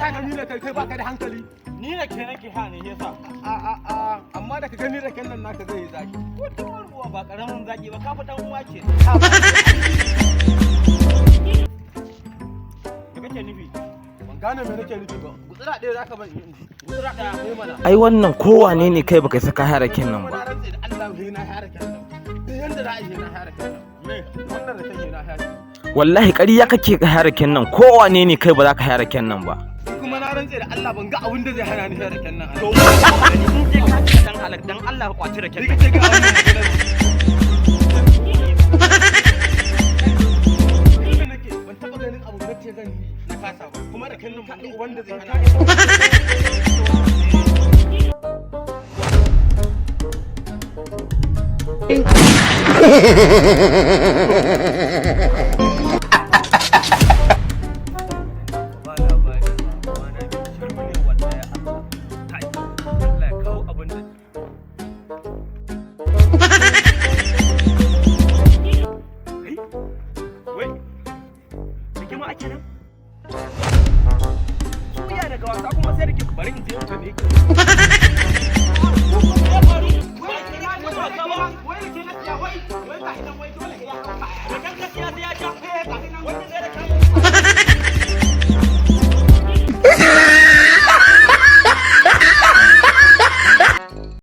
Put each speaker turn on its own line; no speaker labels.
Ka gani da kai, kai baka da hankali.
Ni da ke nake ha ne yasa.
A a a, amma da ka gani raken nan naka zai yi zaki.
Wata uwa ba karamin zaki ba, ka fi dan uwa ke. Me kake nufi?
Ban gane me nake nufi ba. Gutsira ɗaya zaka ban in ji.
Gutsira ɗaya.
Eh mana.
Ai wannan kowane ne kai, baka saka harakin nan
Kuma
ba.
na rantse da Allah sai na hare raken nan. Duk yanda za a yi, na hare raken nan.
Me?
Wannan raken sai na hare.
Wallahi ƙarya kake ka harakin nan, kowane ne kai ba za ka harakin nan ba.
Kuma na rantse da Allah ban ga abin da zai hana ni hare raken nan.
To in je ka ci dan halak, dan Allah ka kwaci raken
Ni
nan.
kace ga wannan maganar. Tunda nake ban taɓa ganin abu na ce zan yi na kasa ba, kuma raken nan ban ga wanda zai hana ni.
Ba labari ba, kwana biyu shiru ne wallahi. Allah kai, Allah ya kawo abin da kai wai rigima ake nan suya daga wasa kuma sai rike. Bari in je in ga me yake.